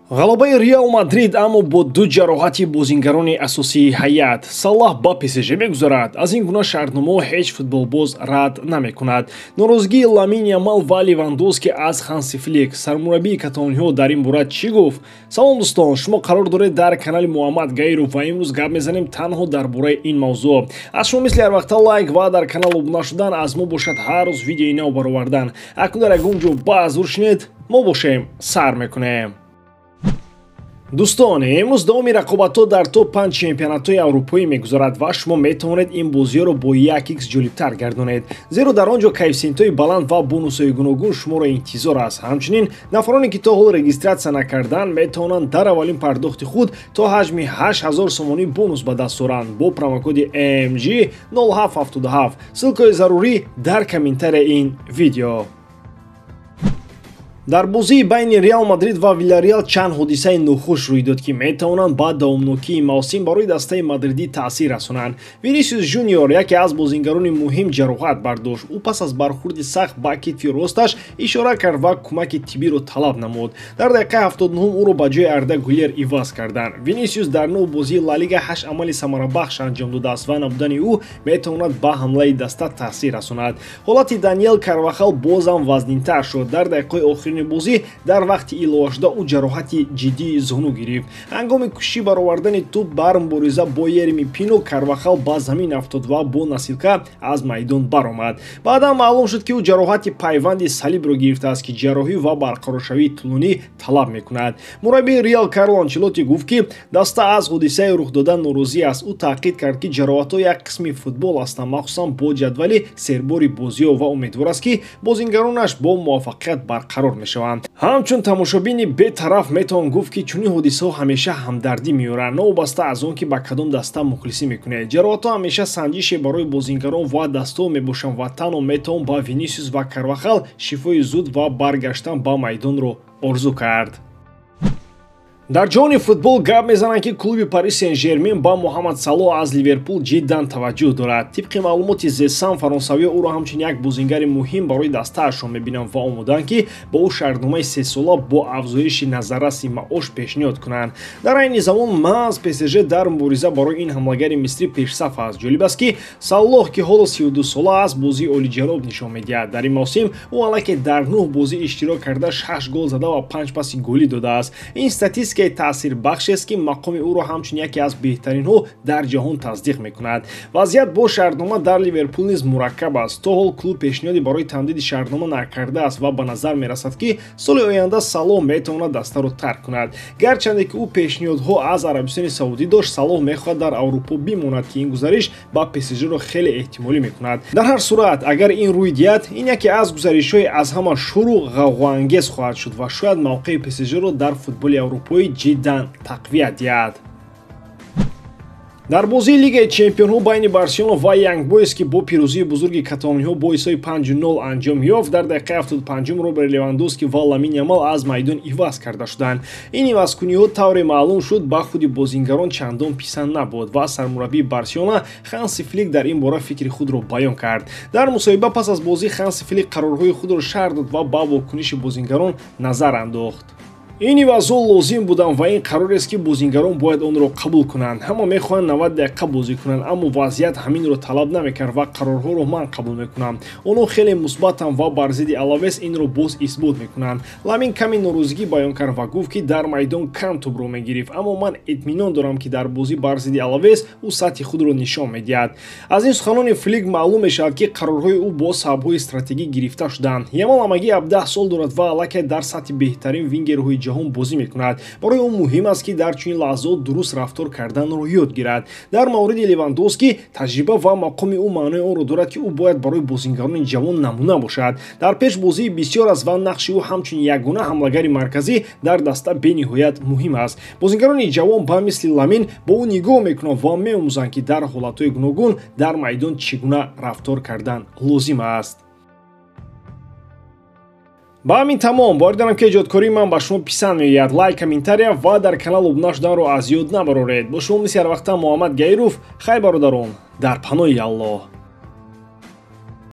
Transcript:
Ғалабаи Реал Мадрид, аммо бо ду ҷароҳати бозингарони асосии ҳайат. Саллаҳ ба ПСЖ мегузарад. Аз ин гуна шартномаҳо ҳеҷ футболбоз рад намекунад. Норозигии Ламин Ямал ва Левандовски аз Ханси Флик. Сармураббии каталониҳо дар ин бора чӣ гуфт? Салом дӯстон, шумо қарор доред дар канали Муҳаммад Гаиров ва имрӯз гап мезанем танҳо дар бораи ин мавзӯъ. Аз шумо мисли ҳар вақта лайк ва дар канал обуна шудан, аз мо бошад ҳар рӯз видеои нав баровардан. Акнун дар ягон ҷо ба зур шинед, мо бошем сар мекунем. Дӯстон, имрӯз давоми рақобатҳо дар топ 5 чемпионатҳои аврупоӣ мегузарад ва шумо метавонед ин бозиҳоро бо 1x ҷолибтар гардонед, зеро дар он ҷо коэффисиентҳои баланд ва бонусҳои гуногун шуморо интизор аст. Ҳамчунин нафароне ки то ҳол регистратсия накардаанд, метавонанд дар аввалин пардохти худ то ҳаҷми 8000 сомонӣ бонус ба даст оранд бо промокоди MG 0777. Ссылкаи зарурӣ дар комментарияи ин видео. Дар бозии байни Реал Мадрид ва Вилареал чанд ҳодисаи нохуш рӯй дод, ки метавонанд ба давомнокии мавсим барои дастаи мадридӣ таъсир расонанд. Винисиус Жуниор, яке аз бозингарони муҳим, ҷароҳат бардошт. Ӯ пас аз бархурди сахт ба китфи росташ ишора кард ва кӯмаки тиббиро талаб намуд. Дар дақиқаи 79 ӯро ба ҷои Арда Гулер иваз карданд. Винисиус дар 9 бозии Ла Лига 8 амали самарабахш анҷом додааст ва набудани ӯ метавонад ба ҳамлаи даста таъсир расонад. Ҳолати Даниэл Карвахал бозам вазнинтар шуд. Дар дақиқаҳои охирини бозӣ дар вақти иловашуда ӯ ҷароҳати ҷиддии зону гирифт. Ҳангоми кӯшиши баровардани тӯб бар мубориза бо Ереми Пино, Карвахал ба замин афтод ва бо носилка аз майдон баромад. Баъдан маълум шуд, ки ӯ ҷароҳати пайванди салибро гирифтааст, ки ҷарроҳӣ ва барқароршавии тӯлонӣ талаб мекунад. Мураббии Реал Карло Анчелотти гуфт, ки даста аз ҳодисаи рухдода норозӣ аст. Ӯ таъқид кард, ки ҷароҳатҳо як қисми футбол ҳастанд, махсусан бо ҷадвали сербори бозиҳо, ва умедвор аст, ки бозингаронаш бо муваффақият барқарор мешаванд. Ҳамчун тамошобини бетараф метавон гуфт, ки чунин ҳодисаҳо ҳамеша ҳамдардӣ меоранд, новобаста аз он ки ба кадом даста мухлисӣ мекунед. Ҷароҳатҳо ҳамеша санҷише барои бозингарон ва дастаҳо мебошанд ва танҳо метавон ба Винисиус ва Карвахал шифои зуд ва баргаштан ба майдонро орзу кард. Дар ҷаҳони футбол гап мезананд, ки клуби Пари Сен-Жермен ба Муҳаммад Салоҳ аз Ливерпул ҷиддан таваҷҷӯҳ дорад. Тибқи маълумоти The Sun, фаронсавиҳо ӯро ҳамчун як бозингари муҳим барои дастаашон мебинанд ва омодаанд, ки бо ӯ шартномаи сесола бо афзоиши назарраси маош пешниҳод кунанд. Дар айни замон маҳз ПСЖ дар мубориза барои ин ҳамлагари мисрӣ пешсаф аст. Ҷолиб аст, ки Салоҳ, ки ҳоло 32 сола аст, бозии олиҷаноб нишон медиҳад. Дар ин мавсим ӯ аллакай дар 9 бозӣ иштирок карда, 6 гол зада ва 5 паси голӣ додааст. Ин статистика таъсирбахшест, ки мақоми ӯро ҳамчун яке аз беҳтаринҳо дар ҷаҳон тасдиқ мекунад. Вазъият бо шартнома дар Ливерпул низ мураккаб аст. То ҳол клуб пешниҳоди барои тамдиди шартнома накардааст ва ба назар мерасад, ки соли оянда Салоҳ метавонад дастаро тарк кунад. Гарчанде ки ӯ пешниҳодҳо аз Арабистони Саудӣ дошт, Салоҳ мехоҳад дар Аврупо бимонад, ки ин гузариш ба ПСЖ-ро хеле эҳтимолӣ мекунад. Дар ҳар сурат, агар ин рӯй диҳад, ин яке аз гузаришҳои аз ҳама шуру ғавғоангез хоҳад шуд ва шояд мавқеи ПСЖ-ро дар футболи аврупоӣ ҷиддан тақвият диҳад. Дар бозии Лигаи чемпионҳо байни Барселона ва Янг Бойс, ки бо пирӯзии бузурги каталониҳо бо ҳисоби 5-0 анҷом ёфт, дар дақиқаи 75 Роберт Левандовски ва Ламин Ямал аз майдон иваз карда шуданд. Ин ивазкуниҳо, тавре маълум шуд, ба худи бозингарон чандон писанд набуд ва сармураббии Барселона Ханси Флик дар ин бора фикри худро баён кард. Дар мусоҳиба пас аз бозӣ Ханси Флик қарорҳои худро шарҳ дод ва ба вокуниши бозингарон назар андохт. Ин ивазҳо лозим буданд ва ин қарорест, ки бозингарон бояд онро қабул кунанд. Ҳама мехоҳанд 90 дақиқа бозӣ кунанд, аммо вазъият ҳаминро талаб намекард ва қарорҳоро ман қабул мекунам. Онҳо хеле мусбатанд ва бар зидди Алавес инро боз исбот мекунанд. Ламин каме норозигӣ баён кард ва гуфт, ки дар майдон кам тӯбро мегирифт, аммо ман итминон дорам, ки дар бозӣ бар зидди Алавес ӯ сатҳи худро нишон медиҳад. Аз ин суханони Флик маълум мешавад, ки қарорҳои ӯ бо сабабҳои стратегӣ гирифта шуданд. Ямал ҳамагӣ 17 сол дорад ва аллакай дар сатҳи беҳтарин вингерҳои ҷаҳон бозӣ мекунад. Барои ӯ муҳим аст, ки дар чунин лаҳзаҳо дуруст рафтор карданро ёд гирад. Дар мавриди Левандовски таҷриба ва мақоми ӯ маънои онро дорад, ки ӯ бояд барои бозингарони ҷавон намуна бошад. Дар пеш бозии бисёр аст ва нақши ӯ ҳамчун ягона ҳамлагари марказӣ дар даста бениҳоят муҳим аст. Бозингарони ҷавон ба мисли Ламин бо ӯ нигоҳ мекунанд ва меомӯзанд, ки дар ҳолатҳои гуногун дар майдон чӣ гуна рафтор кардан лозим аст. Ба ҳамин тамом. Боварӣ дорам, ки эҷодкории ман ба шумо писанд меояд. Лайк, комментария ва дар канал обуна шуданро аз ёд набароред. Бо шумо мисли ҳар вақта Муҳаммад Гаиров. Хайр, бародарон, дар паноҳи Аллоҳ.